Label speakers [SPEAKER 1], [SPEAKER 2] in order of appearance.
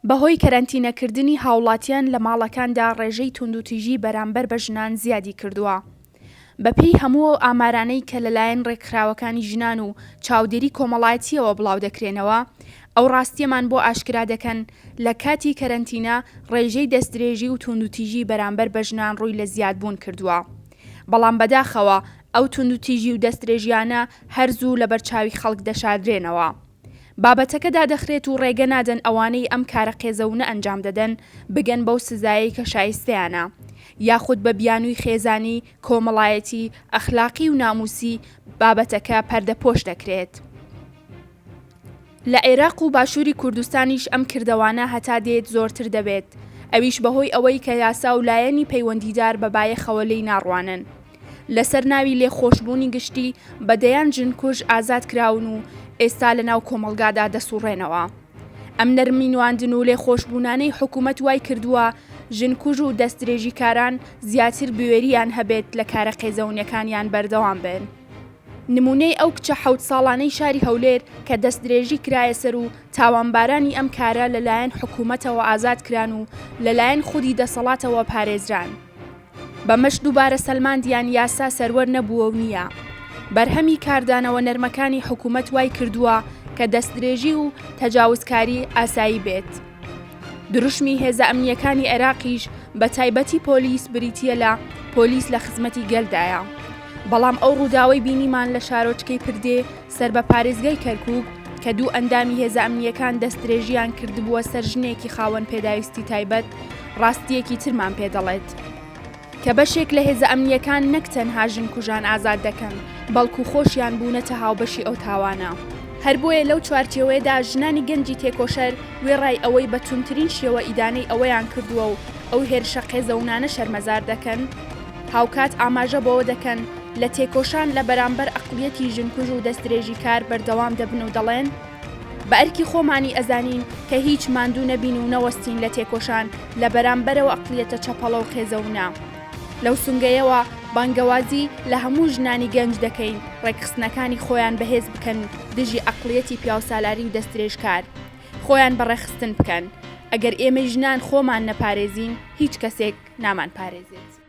[SPEAKER 1] بەهۆی کەرەنتینەکردنی هاوڵاتیان لە ماڵەکاندا ڕێژەی توندوتیژی بەرامبەر بە ژنان زیادی کردووە. بەپێی هەموو ئەو ئامارانەی کە لەلایەن ڕێکخراوەکانی ژنان و چاودێری کۆمەڵایەتییەوە بڵاودەکرێنەوە، ئەو ڕاستییەمان بۆ ئاشکرا دەکەن لە کاتی کەرەنتینە ڕێژەی دەستدرێژی و توندوتیژی بەرامبەر بە ژنان ڕووی لە زیادبوون کردووە. بەڵام بەداخەوە ئەو توندوتیژی و دەستدرێژیانە هەر زوو لەبەرچاوی خەڵک دەشاردرێنەوە. بابەتەکە دادەخرێت و ڕێگە نادەن ئەوانەی ئەم کارە قێزەونە ئەنجام دەدەن بگەن بەو سزایەی کە شایستەیانە، یاخود بە بیانووی خێزانی، کۆمەڵایەتی، ئەخلاقی و ناموسی بابەتەکە پەردەپۆش دەکرێت. لە عێراق و باشووری کوردستانیش ئەم کردەوانە هەتا دێت زۆرتر دەبێت، ئەویش بەهۆی ئەوەی کە یاسا و لایەنی پەیوەندیدار بە بایەخەوە لێی ناڕوانن. لەسەر ناوی لێخۆشبوونی گشتی بە دەیان ژنکوژ ئازاد کراون و ئێستا لەناو کۆمەڵگادا دەسوڕێنەوە. ئەم نەرمی نواندن و لێخۆشبوونانەی حکوومەت وای کردووە ژنکوژ و دەستدرێژیکاران زیاتر بوێرییان هەبێت لە کارە قێزەونیەکانیان بەردەوام بن. نموونەی ئەو کچە حەوت ساڵانەی شاری هەولێر کە دەستدرێژی کرایە سەر و تاوانبارانی ئەم کارە لەلایەن حکوومەتەوە ئازاد کران و لەلایەن خودی دەسەڵاتەوە پارێزران. بەمەش دووبارە سەلماندیان یاسا سەروەر نەبووە و نییە. بەرهەمی کاردانەوە نەرمەکانی حکوومەت وای کردووە کە دەستدرێژی و تەجاوزکاری ئاسایی بێت. دروشمی هێزە ئەمنییەکانی عێراقیش بە تایبەتی پۆلیس بریتییە لە پۆلیس لە خزمەتی گەلدایە. بەڵام ئەو ڕووداوەی بینیمان لە شارۆچکەی پردێ سەر بە پارێزگای کەرکووک کە دوو ئەندامی هێزە ئەمنییەکان دەستدرێژییان کردبووە سەر ژنێکی خاوەن پێداویستی تایبەت ڕاستییەکی ترمان پێ دەڵێت کە بەشێک لە هێزە ئەمنییەکان نەک تەنها ژنکوژان ئازاد دەکەن بەڵکو خۆشیان بوونەتە هاوبەشی ئەو تاوانە. هەر بۆیە لەو چوارچێوەیەدا ژنانی گەنجی تێکۆشەر وێڕای ئەوەی بە توندترین شێوە ئیدانەی ئەوەیان کردووە و ئەو هێرشە قێزەونانە شەرمەزار دەکەن، هاوکات ئاماژە بەوە دەکەن لە تێکۆشان لە بەرامبەر ئەقڵیەتی ژنکوژ و دەستدرێژیکار بەردەوام دەبن و دەڵێن، بە ئەرکی خۆمانی ئەزانین کە هیچ ماندوو نەبین و نەوەستین لە تێکۆشان لە بەرامبەرەو ئەقڵیەتە چەپەڵە و قێزەونە. لەو سونگەیەوە بانگەوازی لە هەموو ژنانی گەنج دەکەین ڕێکخستنەکانی خۆیان بەهێز بکەن دژی ئەقڵیەتی پیاوسالاری و دەستدرێژکار خۆیان بە ڕێکخستن بکەن. ئەگەر ئێمەی ژنان خۆمان نەپارێزین هیچ کەسێک نامانپارێزێت.